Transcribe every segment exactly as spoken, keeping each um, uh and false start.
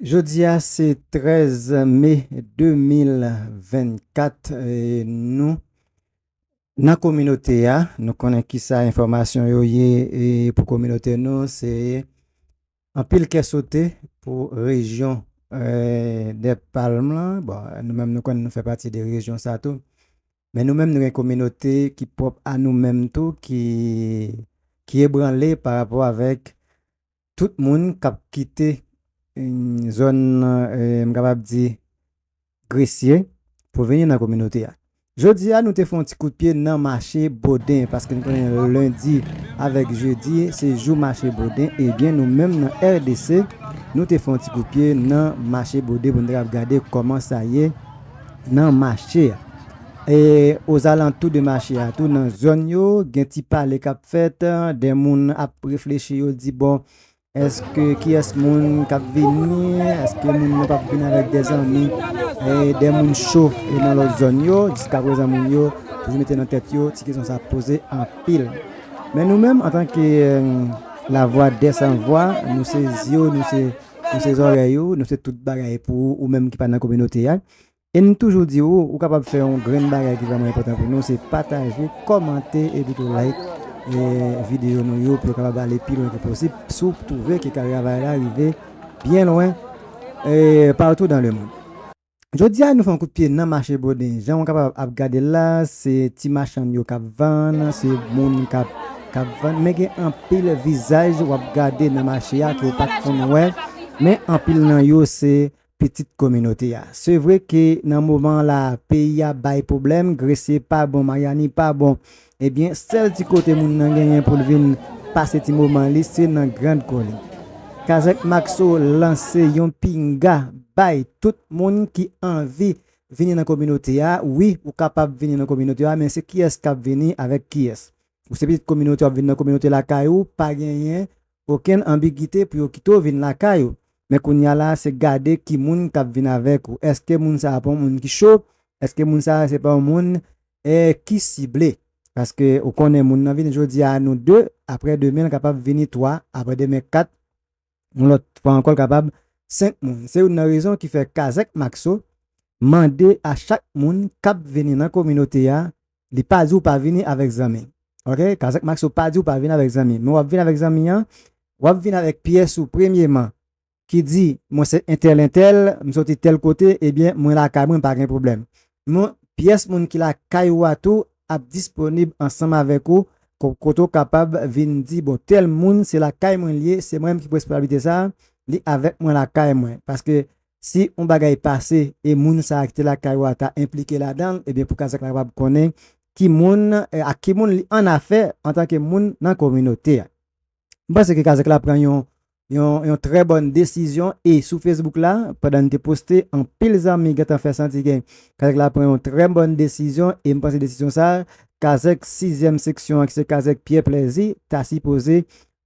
Jodi a se trèz me de mil vennkat, e nou nan kominote a, nou konnen kisa enfòmasyon yo ye, e pou kominote nou, se anpil kè sote pou rejyon, e, dè Palm lan. Bon, nou menm nou konnen nou fè pati de rejyon sa tou. Men nou menm nou gen kominote ki pwòp a nou menm tou, ki, ki ebranle pa rapò avèk tout moun k ap kite, mm, zòn, e, m kapab di, Gresye pou vini nan kominote a. Jodi a, nou te fè yon ti kout pye nan mache Boden, paske nou konnen lendi avèk jedi, se jou mache Boden. Ebyen, nou menm nan R D C, nou te fè yon ti kout pye nan mache Boden pou nou te kapab gade kòman sa ye nan mache a. E ozalantou de mache a tou, nan zòn yo, gen ti pale k ap fèt, de moun ap reflechi, yo di, bon, èske kiyès moun k ap vini? Èske moun yo p ap vin avèk de zanmi, e de moun cho, e nan lòt zòn yo? Jiskaprezan, moun yo toujou mete nan tèt yo ti kesyon sa ap poze anpil. Men nou menm, antanke, e, lavwa dè san vwa, nou se zye w, nou se, nou se zòrèy ou, nou se tout bagay pou ou, ou menm ki pa nan kominote a. E n toujou di ou, ou kapab fè yon grenn bagay ki vrèman enpòtan pou nou, se pataje, kòmante, epi tou like, e, videyo nou yo pou yo kapab ale pi lwen ke posib. Si w twouve ke travay la rive byen lwen, e, partou dans le monde. Jodi a, nou fè yon kout pye nan mache Boden. Jan w kapab ap gade l la, se ti machann yo k ap vann, se moun k ap, k ap vann. Men gen anpil vizaj w ap gade nan mache a ke w pa t konn wè. Men anpil nan yo se pitit kominote a. Se vre ke nan moman la, peyi a bay pwoblèm, Gresye pa bon, Mayani pa bon. Ebyen, sèl ti kote moun nan genyen pou l vin pase ti moman li, se nan Grand Kolin. Kazèk Maxo lanse yon pinga bay tout moun ki anvi vini nan kominote a. Wi, ou kapab vini nan kominote a, men se kiyès k ap vini avèk kiyès? Ou se pitit kominote, w ap vin nan kominote lakay ou, pa genyen okenn anbigite pou yo kite w vin lakay ou. Men kounye a la, se gade ki moun k ap vin avèk ou. Èske moun sa a pa yon moun ki cho? Èske moun sa a se pa yon moun, e, ki sible? Paske ou konnen moun nan vini jodi a, nou de, aprè demen, l kapab vini twa, aprè demen kat, yon lòt fwa ankò, l kapab senk moun. Se youn nan rezon ki fè Kazèk Maxo mande a chak moun k ap vini nan kominote a, li pa di w pa vini avèk zanmi. Oke? Kazèk Maxo pa di w pa vini avèk zanmi. Men w ap vini avèk zanmi an, w ap vini avèk pyès ou premyeman, ki di, mwen se entèl entèl, m soti tèl kote, ebyen, mwen lakay mwen, pa gen pwoblèm. Mwen, pyès moun ki lakay ou a tou ap disponib ansanm avèk ou, ko-, kote w kapab vin di, bon, tèl moun, se lakay mwen li ye, se mwen menm ki pou responsablite sa, li avèk mwen lakay mwen. Paske si yon bagay pase e moun sa a ki te lakay ou a ta enplike ladan l, ebyen, pou kazèk la kapab konnen ki moun, e, ak ki moun li annafè antanke moun nan kominote a. M panse ke kazèk la pran yon, yon, yon trè bòn desizyon, e sou Facebook la, pandan n te poste, anpil zanmi gentan fè santi ke kazèk la pran yon trè bòn desizyon, e m panse desizyon sa, kazèk sizyèm seksyon an, ki se kazèk Pyè Plèzi, ta sipoze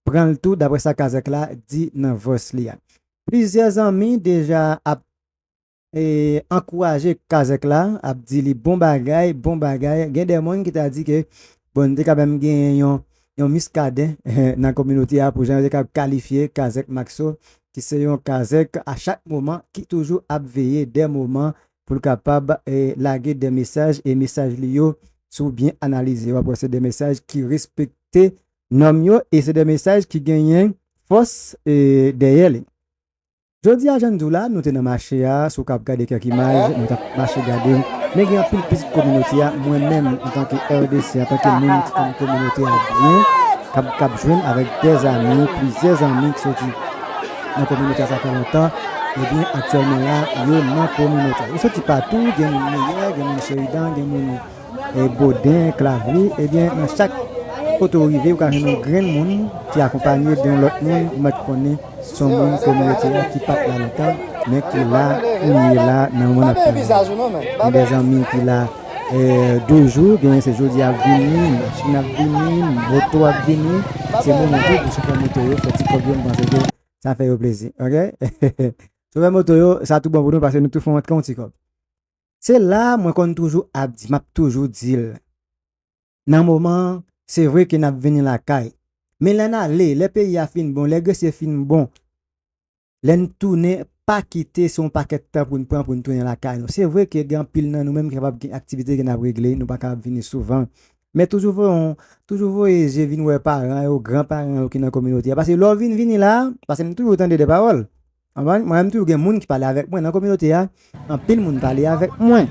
pran l tou, daprè sa kazèk la di nan vòs li a. Plizyè zanmi deja ap e, ankouraje kazèk la, ap di li bon bagay, bon bagay. Gen de moun ki ta di ke, bon, n te kanmenm genyen yon, yon Miskaden nan kominote a, pou jan yo te ka kalifye kazèk Maxo, ki se yon kazèk a chak moman, ki toujou ap veye de moman pou l kapab, e, lage de mesaj, e mesaj li yo, si w byen analize, w ap wè se de mesaj ki respekte nòm yo, e se de mesaj ki genyen fòs, e, dèyè li. Jodi a, jan n di w la, nou te nan mache a, si w ka ap gade kèk imaj, nou t ap mache gade l. Men gen anpil pitit kominote a, mwen menm, antanke R D C, antanke moun ki konn kominote a byen, k ap, k ap jwenn avèk de zanmi, plizyè zanmi ki soti nan kominote a, sa fè lontan, ebyen, aktyèlman la, yo nan kominote a. Yo soti patou, gen moun Meyè, gen moun Sheridan, gen moun e, Boden, Klavri, ebyen, nan chak kote w rive, ou ka jwenn yon grenn moun ki akonpanye de yon lòt moun, ou mèt konnen se yon moun kominote a ki pa t la lontan, men ki la kounye la nan moman n ap pale. Gen de zanmi ki la, e, de jou, genyen se jodi ap vini, machin ap vini, moto ap vini, se moman tou pou chofè moto yo fè ti kòb yo, m panse ke sa fè yo plezi, oke? Chofè moto yo, sa tou bon pou nou paske nou tou fè yon, yon ti kòb. Se la mwen konn toujou ap di, m ap toujou di l. Nan moman an, se vre ke n ap vini lakay. Men lè n ale, lè peyi a fin bon, lè Gresye fin bon, lè n tounen, pa kite se yon pakèt tan pou n pran pou n tounen lakay nou. Se vre ke gen anpil nan nou menm ki kapab gen aktivite ke n ap regle, nou pa kapab vini souvan. Men toujou voye yon, toujou voye je vin wè paran yo, gran paran yo ki nan kominote a. Paske lè w vin vini la, paske m toujou tande de pawòl. Konprann? Mwen menm toujou gen moun ki pale avèk mwen nan kominote a. Anpil moun pale avèk mwen.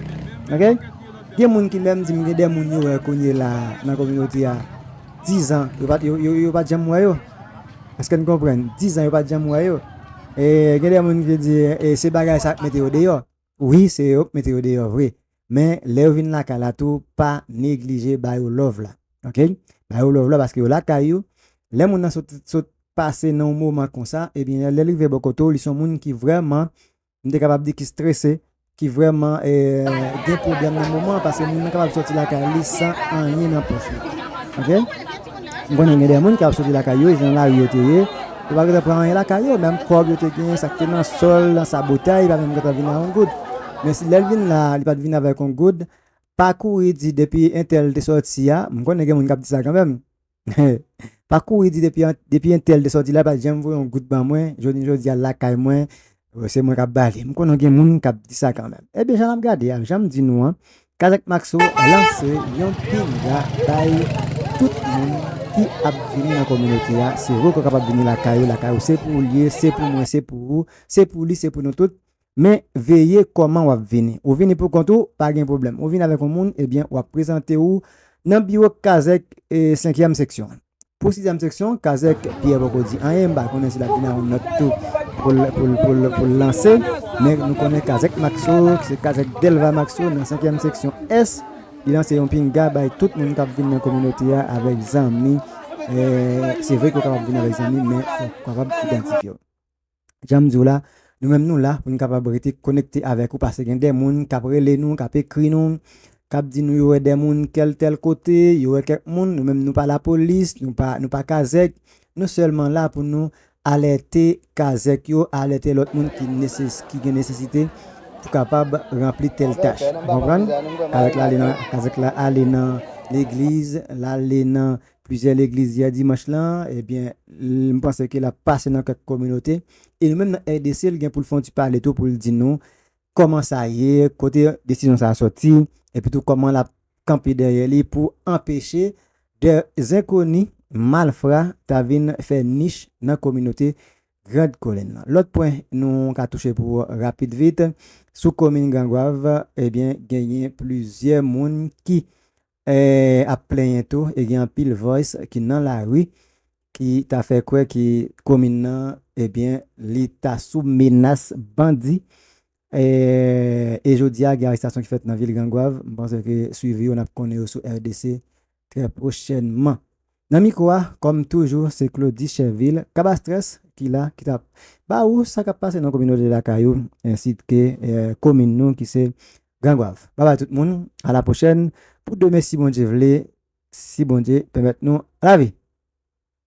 Oke? Gen moun ki menm di m gen de moun yo wè kounye la nan kominote a. Dizan, yo pa t, yo, yo, yo pa t janm wè yo. Èske n konprann? Dizan, yo pa t janm wè yo. E gen de moun ki di, e se bagay sa k mete yo deyò. Wi, se yo k mete yo deyò vre. Men, lè yo vin lakay la tou, pa neglije ba yo love la. Oke? Ba yo love la paske yo lakay yo. Lè moun nan sot, sot pase nan yon moman konsa, ebyen, lè l rive bò kote w, li se yon moun ki vrèman, m te kapab di ki strese, ki vrèman eh, gen pwoblèm nan moman an, paske moun nan kapab soti lakay li san anyen nan pòch li. Oke? M konnen gen de moun ki ap soti lakay yo, se nan lari yo te ye, yo pa gentan pran anyen lakay yo, menm kòb yo te gen, sa k te nan sòl, nan sa botay, pa menm gentan vin ak yon goud. Men si lè l vin la, li pa t vin avèk yon goud, pa kouri di depi entèl te sòti a, m konnen gen moun k ap di sa kanmenm. Pa kouri di depi, depi entèl te sòti la, pa t janm voye yon goud ban mwen, jodi, jodi a lakay mwen, se mwen k ap ba li. M konnen gen moun k ap di sa kanmenm. Ebyen, jan n ap gade a, jan m di nou an, Kazèk Maxo lanse yon pinga bay tout moun ki ap vini nan kominote a. Se vre ke w kapab vini lakay ou, lakay ou se pou ou l ye, se pou mwen, se pou ou, se pou li, se pou nou tout. Men veye kòman w ap vini. Ou vini pou kont ou, pa gen pwoblèm. Ou vini avèk yon moun, ebyen, w ap prezante ou nan biwo Kazèk e senkyèm seksyon. Pou sizyèm seksyon, Kazèk Pyè poko di anyen, m pa konnen si l ap vin ak yon nòt tou pou l, pou l, pou l, pou l lanse. Men nou konnen Kazèk Maxo, ki se Kazèk Delva Maxo nan senkyèm seksyon S, li lanse yon pinga bay tout moun k ap vin nan kominote a avèk zanmi. Eh, se vre ke w kapab vin avèk zanmi, men fò w kapab idantifye w. Jan m di w la, nou menm nou la pou n kapab rete konekte avèk ou, paske gen de moun k ap rele nou, k ap ekri nou, k ap di nou yo wè de moun kèl tèl kote, yo wè kèk moun, nou menm nou pa lapolis, nou pa, nou pa kazèk, nou sèlman la pou nou alète kazèk yo, alète lòt moun ki neses-, ki gen nesesite pou kapab ranpli tèl tach. Ou konprann? Kazèk la ale nan, kazèk la ale nan legliz, l ale nan plizyè legliz yè dimanch lan, ebyen, l, m panse ke l ap pase nan kèk kominote. E nou menm nan R D C, l gen pou l fè yon ti pale tou pou l di nou kòman sa ye, kote desizyon sa a sòti, epi tou kòman l ap kanpe dèyè li pou anpeche de zenkoni malfra ta vin fè nich nan kominote Grand Kolin nan. Lòt pwen nou ka touche pou rapid vit, sou komin Gran Gwav, ebyen, genyen plizyè moun ki eh, ap plenyen tou, e gen anpil voice ki nan lari ki ta fè kwè ki komin nan, ebyen, li ta sou menas bandi. Eh, e jodi a, gen arestasyon ki fèt nan vil Gran Gwav. M panse ke swivi yo, n ap konnen yo sou R D C trè pwochènman. Nan mikwo a, kòm toujou, se Claudy Chèvil, Kabastrès, ki la, ki t ap ba ou sa k ap pase nan kominote lakay ou, ensi ke eh, komin nou ki se Gran Gwav. Babay tout moun, a la pwochèn, pou demen si Bondye vle, si Bondye pèmèt nou lavi.